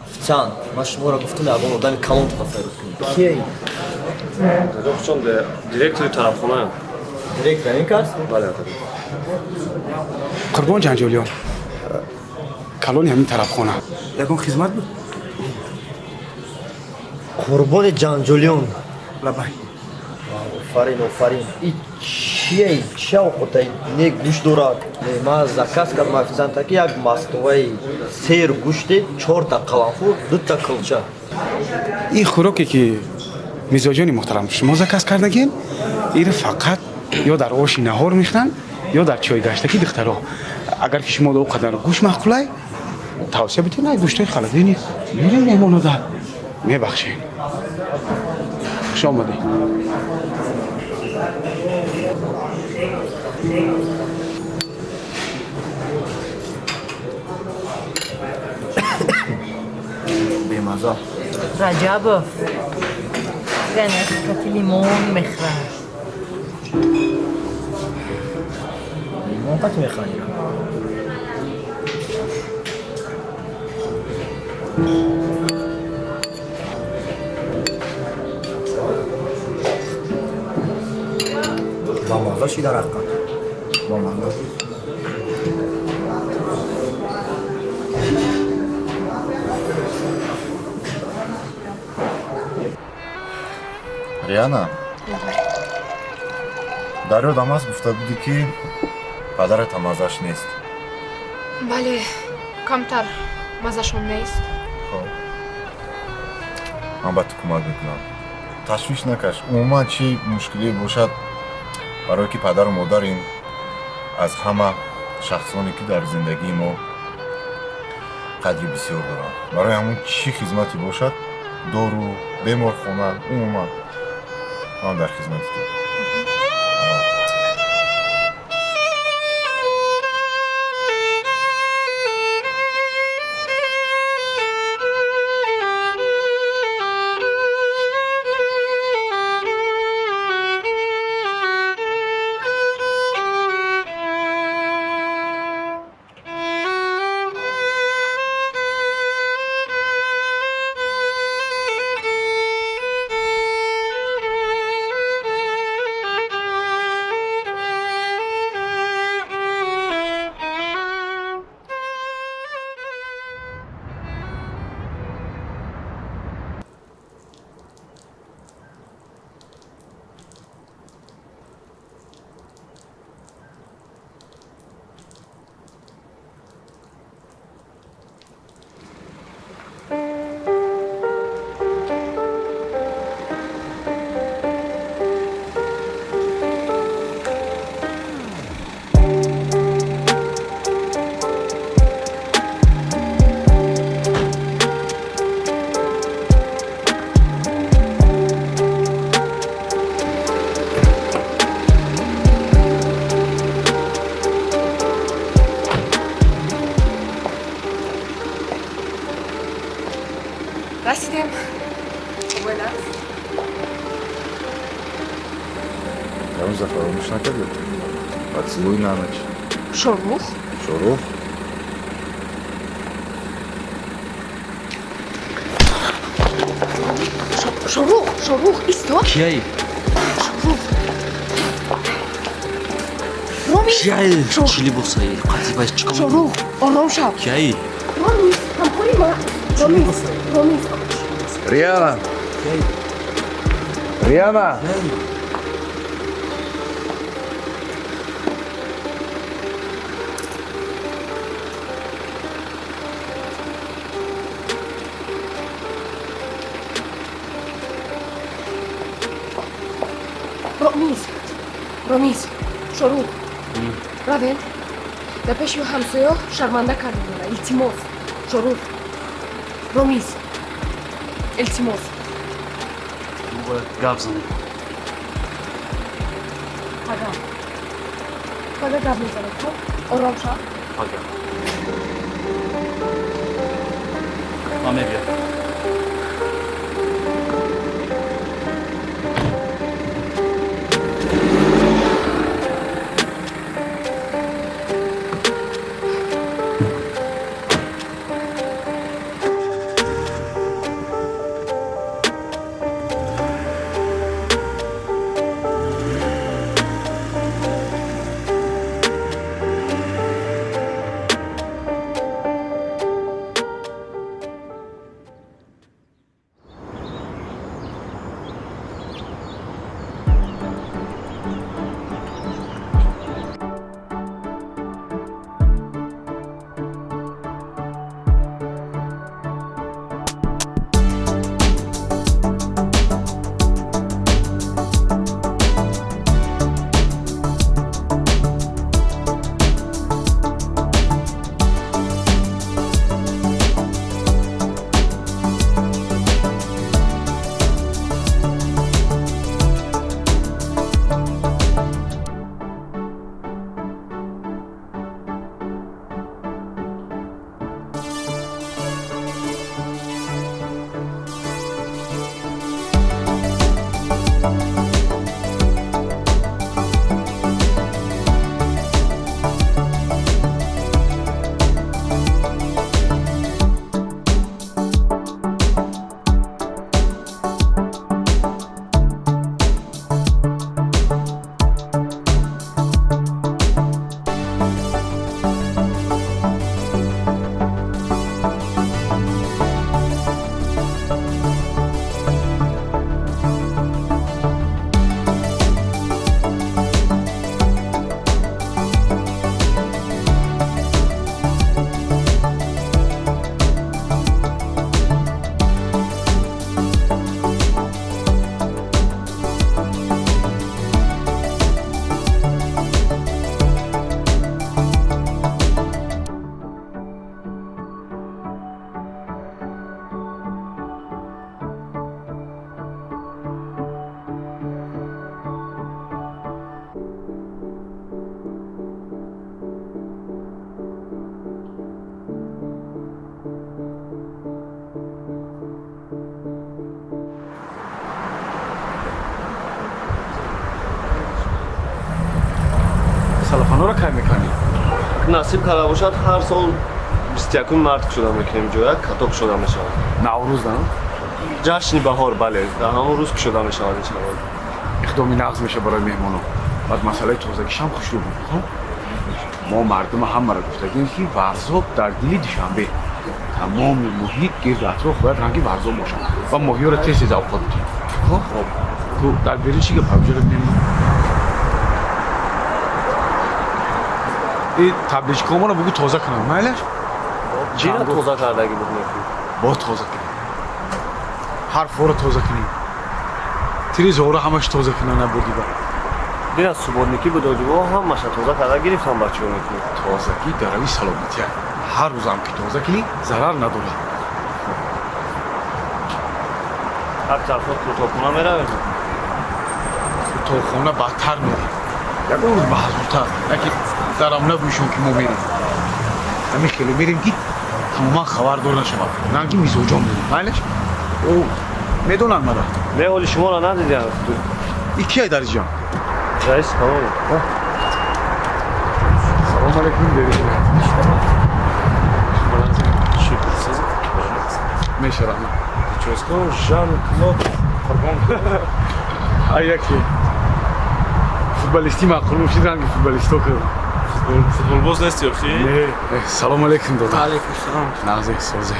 Официант, ман шуморо гуфтам, ягон одами калон тафайрут кунед. Кие? Чон директори тарабхонаам. Директор ин кас? Бале. Қурбон Ҷанҷолиён, калони ҳамин тарабхона. Ягон хизмат буд? Қурбони Ҷанҷолиён. Лабай. Офарин, офарин. И чие, чи овқотай? Не гӯшт дорад. Не, ман заказ кардам официанта, ки як мастоваи сер гӯште, чорта қаламфур, дута кулча. Ин хӯроке, ки мизоҷони муҳтарам шумо заказ кардагин, ира фақат ё дар оши наҳор мехӯранд, ё дар чойгаштаки духтаро. Агар ки шумо о қадар гӯшт маъқулай, тавсия бидед, ай гӯштои холодильник мерем меҳмонода. Мебахшед, хуш омадед. Бемаза. Раҷабов, кати лимон мехӯрад. Лимон қати мехӯрад? Бамаза ши дар ҳақиқат, бамаза. Риана, дар ёдам аст, гуфта будӣ, ки падарата маззаш нест. Бале, камтар маззашон нест. Хоб, ман ба ту кӯмак мекунам, ташвиш накаш. Умуман, чӣ мушкилие бошад, барое ки падару модар ин аз ҳама шахсоне, ки дар зиндагии мо қадри бисёр доранд. Барои ҳамун чӣ хизмате бошад, дору, беморхона, умуман ман дар хизмати ту. Расидем. Buenas. Рамза, фаромӯш накардӣ? Поцелуй на ночь. Шорух? Шорух. Шорух, Шорух, исто. Кияй? Шорух. Роми. Кияй? Чӣ либосаи қатибаш чикор? Шорух, ором шав. Кияй? Ромис, ҳамкори ма. Ромис, Ромис. Риана! Риана! Ромис, Ромис, Шорух. Равем. Дар пеши ҳамсоё шарманда кардем мара. Илтимос. Шорух. Ромис. Илтимос. Мо бояд гап занем. Пага. Пага гап мезанем, хоб? Ором шав. Пага. Ман мебиям. Салафанора кай мекунӣ? Насиб карда бошад, ҳар сол 21 март кушода мекунем ҷоя, каток кушода мешавад. Наврӯз, на? Ҷашни баҳор, бале, дар ҳамон рӯз кушода мешавад иншаллоҳ. Иқдоми нағз меша барои меҳмонон. Баъд масъалаи тозагишам хушрӯ буд. Хоб? Мо мардума ҳамаро гуфтагем, ки Варзоб дар дили Душанбе. Тамоми муҳит гирду атроф бояд ранги Варзоб бошад ва моҳиёро тез тез авқот бутем. Хоб? Ту дар берун чӣ гап ҳабҷаро мемон? И табличкаҳомонро бугӯ тоза кунам, майлаш? Чира тоза кардаги буд мекунӣ? Бо тоза кунем. Ҳарфҳоро тоза кунем. Тири зоҳро ҳамаш тоза кунам набурди ба. Дина субботникӣ буд, оҷибо ҳамаша тоза карда гирифтам бачаҳо мекунӣ. Тозагӣ дарави саломатия. Ҳар рӯзам ки тоза кунӣ, зарар надорад. Ҳар тараф кутобхона меравем. Кутобхона бадтар мерем. Ягон рӯз ба ҳазуртар. Яки дарам набушон ки мо мерем. Ҳамин хеле мерем ки тамоман хабардор нашавад. На ки мизоҷон мерем. Майлаш? О, медонанд мара. Не, ҳоли шуморо надидам. И кияй дар иҷа? Раис, салом. Салом алейкум, дерижа. Меша, раҳмат. Чойско, Жан Клод Қурбон. Ай яке. Футболисти маъқул мушид ранги футболисто кардам. Футболбоз нести охи? Не. Салом алейкум, дода. Алейкум салом. Нағзе, созе.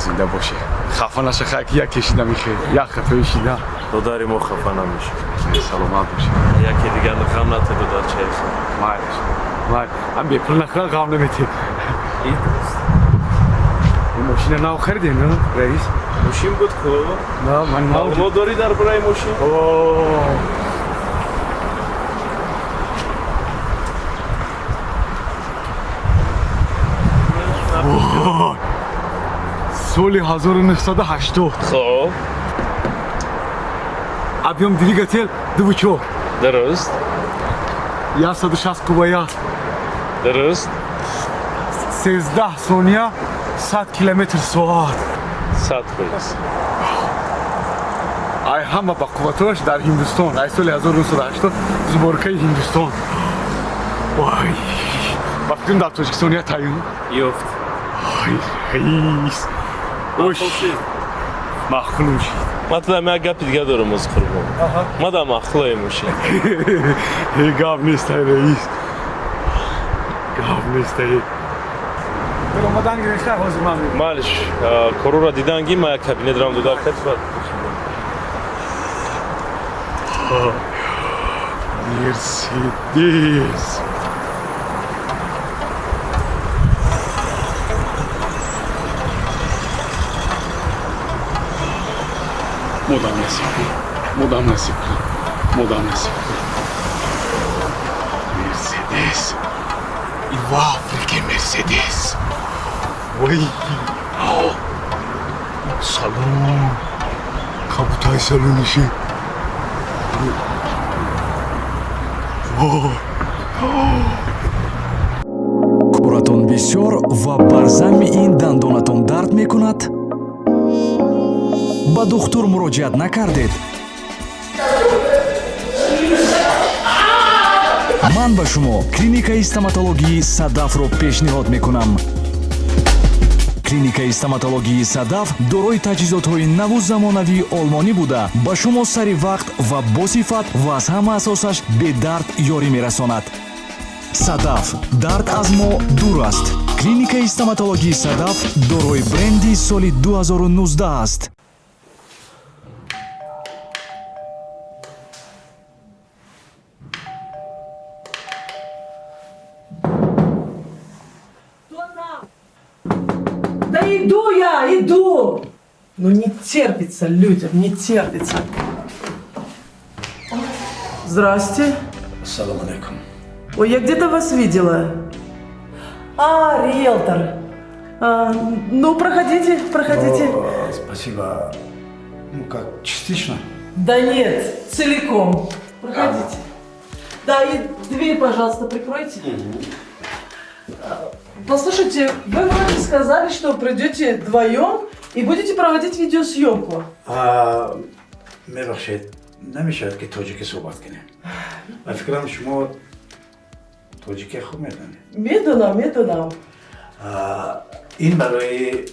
Зинда бошӣ. Хафа наша, хай ки як кешида михе. Як хафаи шида. Додари мо хафа намеши. Саломат бошӣ. Яке дигар ғам нате додар чайх. Майлаш. Май, ам бепул нахӯрам ғам наметӣ. Ин мошина нав харидем, на, раис? Мошин буд ку? На, ман нав. Маълумот дорӣ дар бораи мошин? О. Соли 1980. Хоб. Объем двигатель 2,4. Дуруст. 160 қуввая. Дуруст. 13 сония 100 километр соат. 100%. Ай ҳама ба қувватош дар Ҳиндустон, ай соли 1980 сборкаи Ҳиндустон. Вай, ба фикрам дар Тоҷикистон я таюн. Ёфт. Ай, раис. Ош. Маъқулум шид. Ман туда як гапи дига дорам оз Қурбон. Ма да маъқулае мошин. Гап нест, ай раис. Гап нест, ай. Омадан гирифта ҳозир ман. Малиш, корора диданги ма як кабинет рам дода кат бад. Мерседес. Модам насиб кун. Модам насиб кун. Модам насиб кун. Мерседес. И в Африке Мерседес. Вай. Салон. Кабутай салониши. Коратон бисёр ва бар замми ин дандонатон дард мекунад? Ба духтур муроҷиат накардед? Ман ба шумо клиникаи стоматологии Садафро пешниҳод мекунам. Клиникаи стоматологии Садаф дорои таҷҳизотҳои наву замонавии олмонӣ буда, ба шумо сари вақт ва босифат ва аз ҳама асосаш бедард ёрӣ мерасонад. Садаф, дард аз мо дур аст. Клиникаи стоматологии Садаф дорои бренди соли 2019 аст. Да иду я, иду! Ну не терпится людям, не терпится. Здрасте. Салам алейкум. Ой, я где-то вас видела. А, риэлтор. А, ну, проходите, проходите. О, спасибо. Ну как, частично? Да нет, целиком. Проходите. Да, и дверь, пожалуйста, прикройте. Послушайте, вы вроде сказали, что придете вдвоем и будете проводить видеосъемку. Мебахшед, намешавад ки тоҷикӣ суҳбат кунем? Ба фикрам, шумо тоҷикӣ хуб медонед. Медонам, медонам. Ин барои,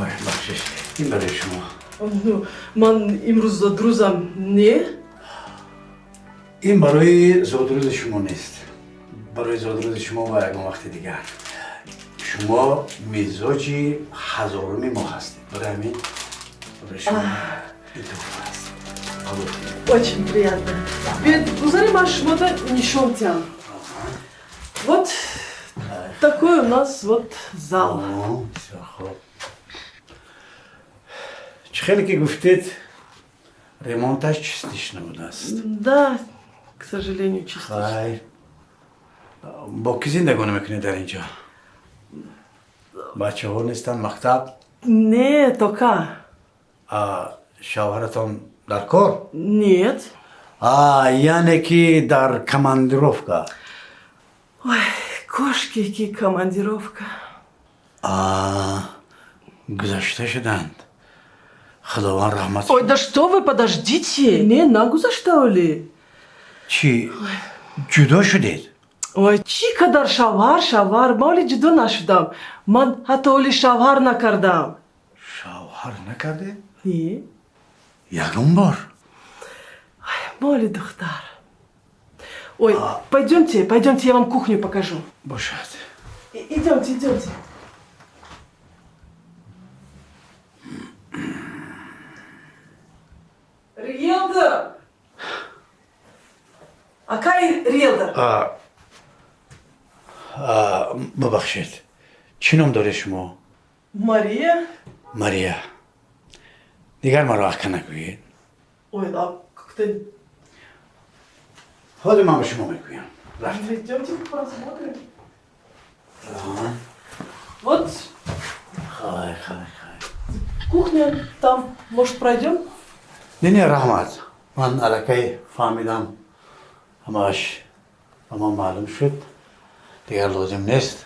ой, бахшиш, ин барои шумо. Ну, ман имрӯз зодрӯзам не? Ин барои зодрӯзи шумо нест, барои зодрӯзи шумо ва ягон вақти дигар. Шумо мизоҷи ҳазоруми мо ҳастед, барои ҳамин барои шумо ин туҳфа аст, қабул кунед. Очень приятно. Бед, гузари ман шумода нишон тиҳам. Вот такой у нас вот зал. Бисёр хуб. Чӣ хеле ки гуфтед, ремонташ частично будааст. Да, к сожалению, частично. Хайр, бо кӣ зиндагонӣ мекунед дар инҷо? Бачаҳо нестанд, мактаб? Не, тока. Шавҳаратон дар кор? Нет. А, яъне ки дар командировка? Ой, кошки, ки командировка. А, гузашта шуданд, худованд раҳмат. Ой, да что вы, подождите. Не, нагузаштаоли. Чӣ, ҷудо шудед? Ой, чӣ қадар шавҳар, шавҳар, ман оли ҷудо нашудам. Ман ҳатто оли шавҳар накардам. Шавҳар накардед? Не. Ягон бор? Моли духтар. Ой, пойдемте, пойдемте, я вам кухню покажу. Бошад. Идемте, идемте. Риэлтор! Акай риэлтор. Бубахшед, чӣ ном доред шумо? Мария. Мария. Дигар маро ака нагӯед. Ой, а как-то. Ҳозир ман ба шумо мегӯям. Рафт. Идемте просмотрим. Вот Хай, хай, хай. Кухня там, может, пройдем? Не, не, раҳмат, ман аллакай фаҳмидам. Ҳамааш ба ман маълум шуд, дигар лозим нест.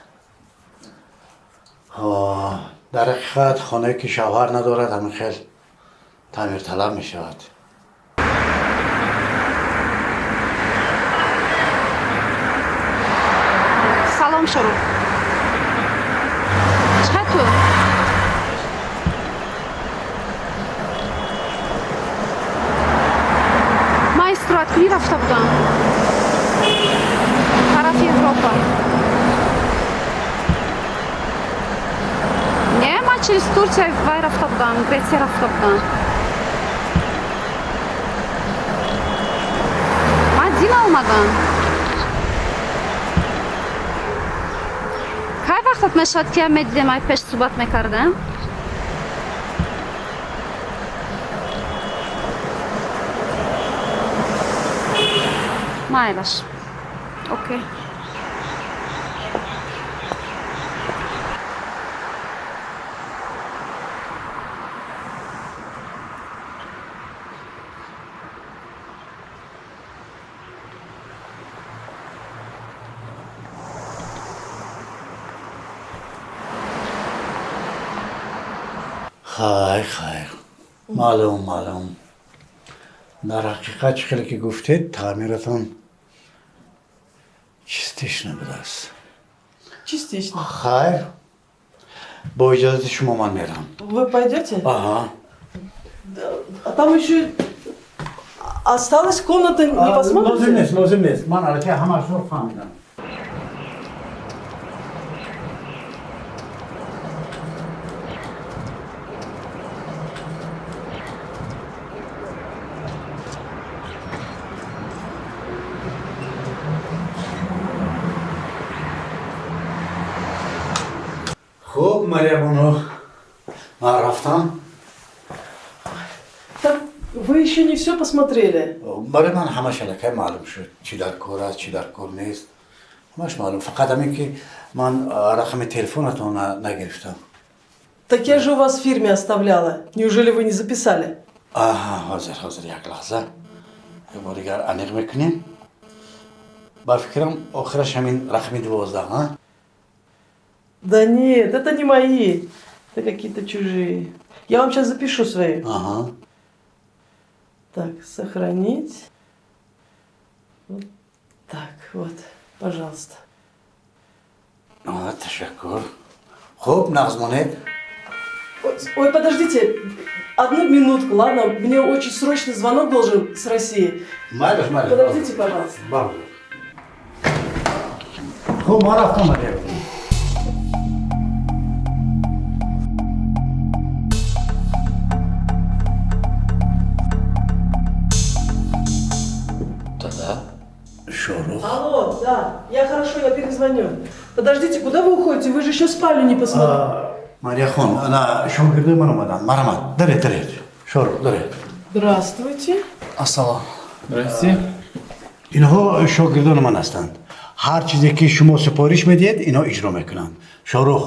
Дар ҳақиқат хонае ки шавҳар надорад ҳамин хел таъмирталаб мешавад. Салом, Шорух. Чӣ ту? Ман истироҳаткунӣ рафта будам. Тарафи Европа. Не, ман через Турция вай рафта будам, Гретсия рафта будам. Ман дин омадам. Кай вақтат мешавад ки медидем, ай пеш суҳбат мекардем? Майлаш. Окей. Хайр, хайр. Маълум, маълум. Дар ҳақиқат чӣ хеле ки гуфтед, таъмиратон частично будааст. Частично. Хайр. Бо иҷозати шумо ман мерам. Вы пойдете? Аҳа. А там еще осталась комната, не посмотрите? Лозим нест, лозим нест. Ман аллакай ҳамаашро фаҳмидам. Хуб, Марьябону, ман рафтам. Так вы еще не все посмотрели. Барои ман ҳамаш аллакай маълум шуд. Чӣ дар кор аст, чӣ дар кор нест. Ҳамаш маълум. Фақат ҳамин ки ман рақами телефонатон нагирифтам. Так я же у вас в фирме оставляла. Неужели вы не записали? Аҳа, ҳозир, ҳозир, як лаҳза. Як бор дигар аниқ мекунем. Ба фикрам охираш ҳамин рақами 12, а? Да нет, это не мои. Это какие-то чужие. Я вам сейчас запишу свои. Ага. Так, сохранить. Вот так, вот, пожалуйста. Ташаккур. Хуб, нағз монед. Ой, подождите, одну минутку, ладно? Мне очень срочный звонок должен с России. Майлаш, майлаш. Подождите, пожалуйста. Бабу. Хуб, ман рафтам, Марьябону. Шорух. Алло, да, я хорошо, я перезвоню. Подождите, куда вы уходите? Вы же еще спальню не посмотрели. Марияхон, ана шогирдои ман омаданд. Марҳамат, даред, даред. Шорух, даред. Здравствуйте. Ассалом. Здрасте. Инҳо шогирдони ман ҳастанд. Ҳар чизе ки шумо супориш медиҳед, инҳо иҷро мекунанд. Шорух,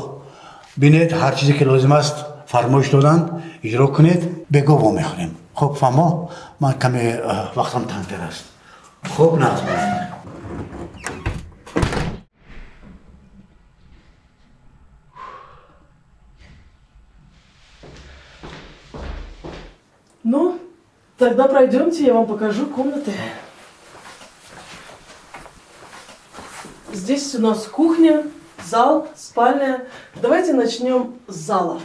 бинед, ҳар чизе ки лозим аст, фармоиш доданд, иҷро кунед, бегоҳ вомехӯрем. Хуб, фаҳмо, ман каме вақтам тангтар аст. Хуб, нағз монед. Ну, тогда пройдемте, я вам покажу комнаты. Здесь у нас кухня, зал, спальня. Давайте начнем с зала.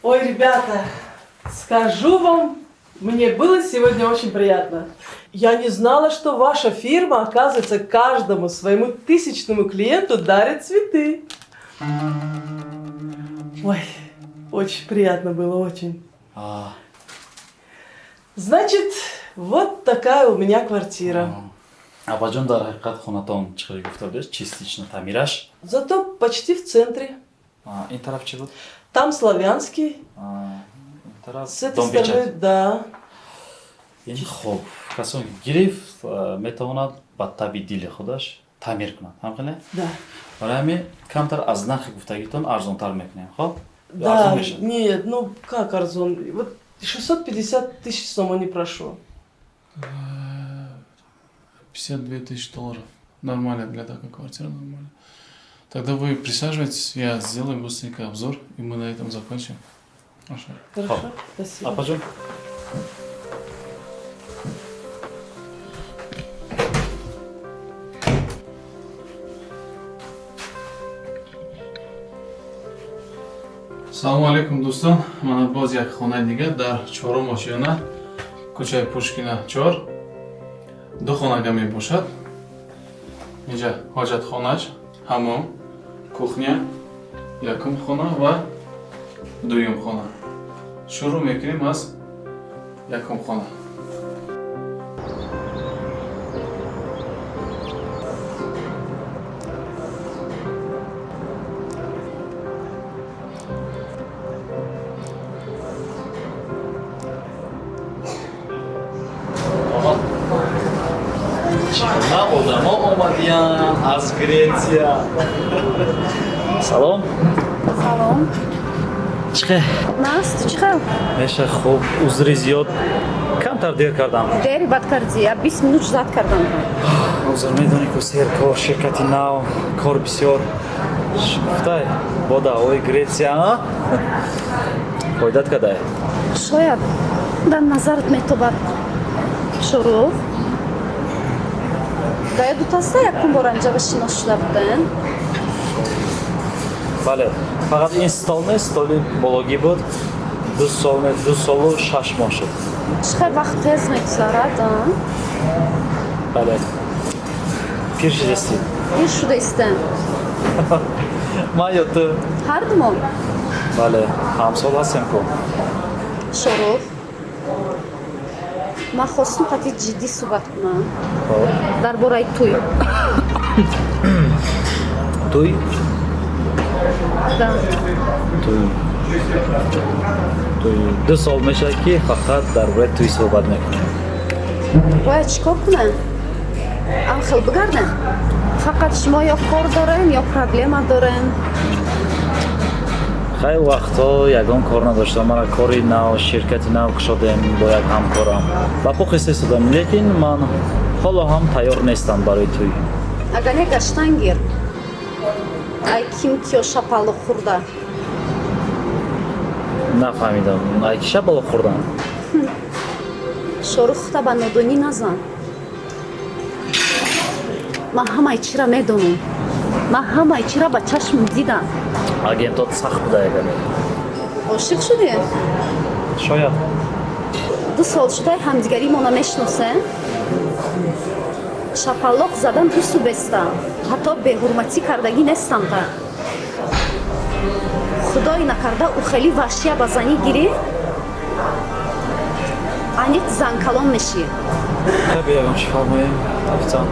Ой, ребята, скажу вам, мне было сегодня очень приятно. Я не знала, что ваша фирма, оказывается, каждому своему тысячному клиенту дарит цветы. Ой, очень приятно было, очень. Значит, вот такая у меня квартира. Апаҷон, дар ҳақиқат хонатон чӣ хеле гуфта будед, частично таъмираш. Зато почти в центре. Ин тараф чӣ буд? Там Славянский. Ин тараф С этой Дом стороны, печати. Да. Ин хуб, касоне ки гирифт, метавонад ба таби дили худаш таъмир кунад, ҳамхеле? Да. Барои ҳамин камтар аз нархи гуфтагитон арзонтар мекунем, хоб? Да, Арзон мешавад. нет, ну как арзон? Вот 650 тысяч сомони прошу. 52 тысячи долларов. Нормально для такой квартиры, нормально. Тогда вы присаживайтесь, я сделаю быстренько обзор, и мы на этом закончим. Хорошо. Хорошо, спасибо. Апаҷон. Салому алейкум, дӯстон. Мана боз як хонаи дигар дар чорум ошёна, кӯчаи Пушкина 4. Ду хонага мебошад. Инҷа ҳоҷатхонаш, ҳамом, кухня, якум хона ва дуюм хона. Шурӯъ мекунем аз якум хона. Чӣ одамо омадиян аз Гретсия! Салом. Салом. Чӣ хел? Нас, ту чӣ хел? Меша, хуб. Узри зиёд, камтар дер кардам. Дери бад кардӣ, я 20 минут ждать кардам. Узр, медонӣ ку, серкор, ширкати нав, кор бисёр. Гуфтай, бода ои Гретсия фоидат кадай. Шояд дар назарат метобад. Шорух, да ёдут аста, якум бор анҷава шинос шуда будем? Бале, фақат ин стол не, столи бологӣ буд. 2 сол не, 2 солу 6 моҳ шуд. Чӣ хел вақт тез мегузарад, а? Бале, пир шудастӣ. Пир шуда истем. Ман ё ту? Ҳардумон. Бале, ҳамсол ҳастем ку. Шорух, ман хостум қати ҷиддӣ суҳбат кунам. Хоб. Дар бораи тӯй. Тӯй? Да. Тӯй, тӯй. 2 сол мешавад, ки фақат дар бораи тӯй суҳбат мекунем. Бояд чӣ кор кунем? Анхел бигардем? Фақат шумо ё кор дорем, ё проблема дорем. Хеле вақтҳо ягон кор надоштам. Мана кори нав, ширкати нав кушодем бо як ҳамкорам, ба по хиста истодам, лекин ман ҳоло ҳам тайёр нестам барои тӯй. Агар не, гаштан гир, ай ким киё шапалоқ хӯрда. Нафаҳмидам, ай ки шапалоқ хӯрдам? Шорух, хута ба нодонӣ назан. Ман ҳамаи чиро медонам, ман ҳамаи чиро ба чашм дидам. Агентот сахт буда ягане. Ошиқ шудӣ? Шояд. 2 сол шудай ҳамдигаримона мешиносем. Шапалоқ задан ҳусу беста, ҳатто беҳурматӣ кардагӣ нестам. Та худое накарда ӯ хеле ваҳшия ба занӣ гирӣ, аниқ занкалон мешӣ. Хай, биём, чӣ фармоем, официант.